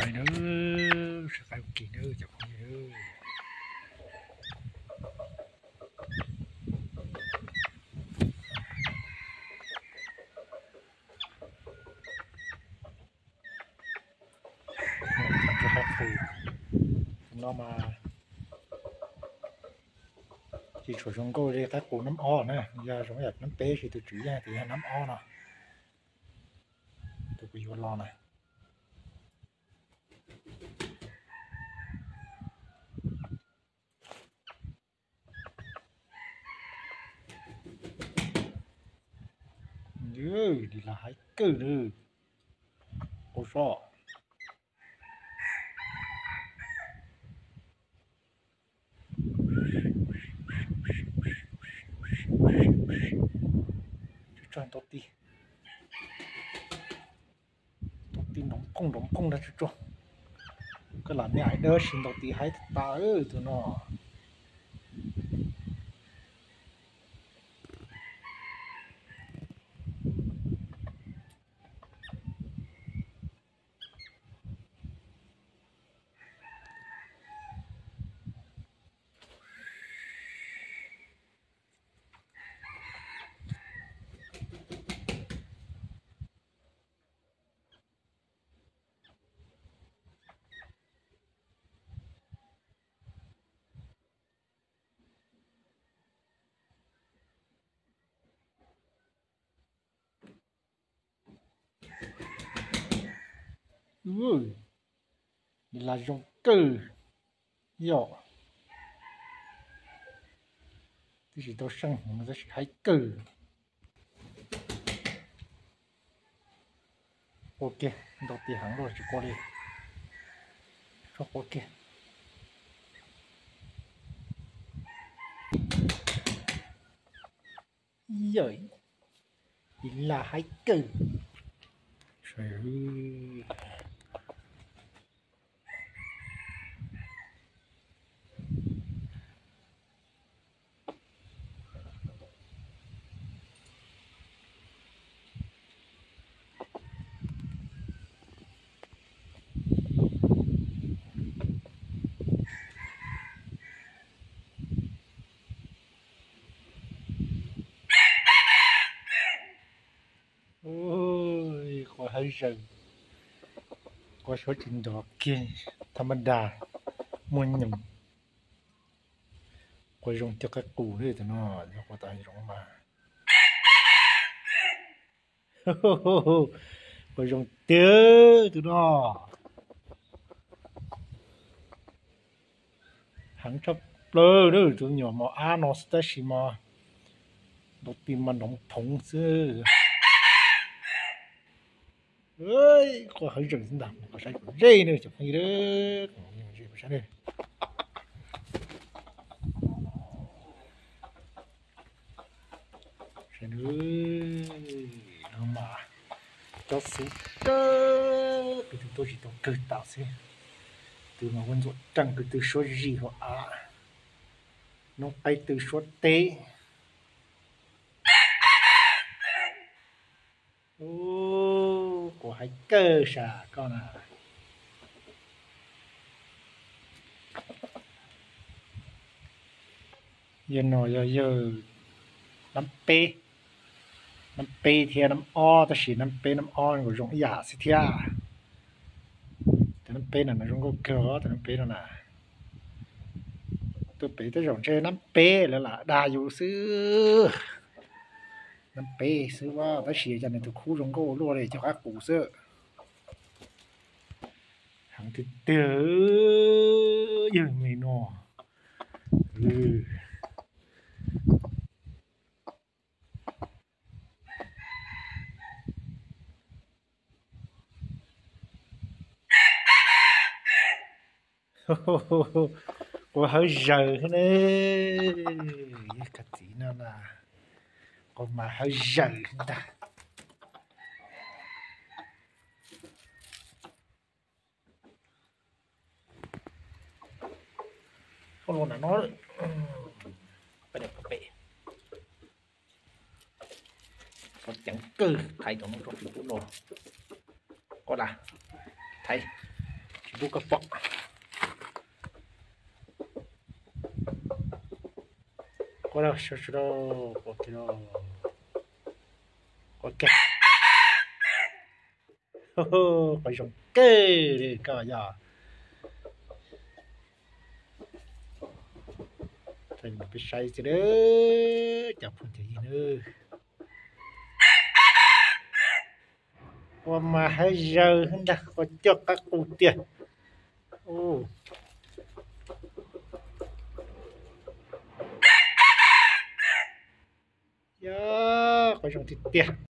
Nab, sib qaib ua ke nab cov phooj ywg. Qaib qus no mas tsis tshua zoo nkauj li qaib qus nab ob na, yog zoo yam nab peb, sis tus tswv yog tus yog nab ob no, tus kuv yuav los na. Li las haib kawg li, qus so. Tsuag tsuag ntaus ti, ntaus ti nrov phooj nrov phooj ntag tsuag tsuag. Koj lam me ais dawb sis ntaus ti haib tas tas tus no. Li las zoo kawg yom. Twb tsis tau seej heev tab sis haib kawg. Qua kiag, ntaus ti heev los tsis qua li. Tso qua kiag. Yawm, li las haib kawg. Qua hawv zaws, qua suav tsis nrov kiag, thab mab dag muaj nyoos. Qua zoo cov qaib qus li tus no, yog qua tas zoo mas. Qua zoo tiag tus no. Heev tshaj plaws tus nyuam mos ab no xwb tab sis mas ntaus ti mas nrov phoov xwb. Qua hawv zaws xwb ntag, qhov saib kom ze na cov phooj ywg. Saib no mas cov xub kawg, kuv tus tuaj tsis tau kawg tas xwb. Tus mas ua ntxuam reej, kuv tus suab zis hauv av, noob qaib tus suab teb. Ub, quav haib kawg sas koj na. Yawg no yog yawg nab peb, nab peb thiab nab ob, tab sis nab peb nab ob nkawd zoo ib yam xwb thiab. Tus nab peb no zoo nkauj kawg os, tus nab peb no na. Tuaj pem tej zaum ntshe nab peb lawv lam dag yus xwb. Nab peb xwb as, tab sis cas nws tus khub zoo nkauj ua luaj li, cov qaib qus xwb. Heev tiag tiag, yawg me no. Quav hawv zaws ne, yawg kab txiv no na, quav mas hawv zaws ntag. Ua lus na no, peb, qhov ceev kawg, thaiv cov no rau tsis pub no. Koj las, thaiv. Bub koj pom. Quaj lauj, sawv sawv lauj, quaj kiag lauj. Quaj kiag. Quaj zoo kawg li koj yog. Peb saib xwb, cov phooj cov ywg nawb. Ua mas haib zawg ntag, quaj coj qab qus tiag. Yog quaj zoo tiag tiag.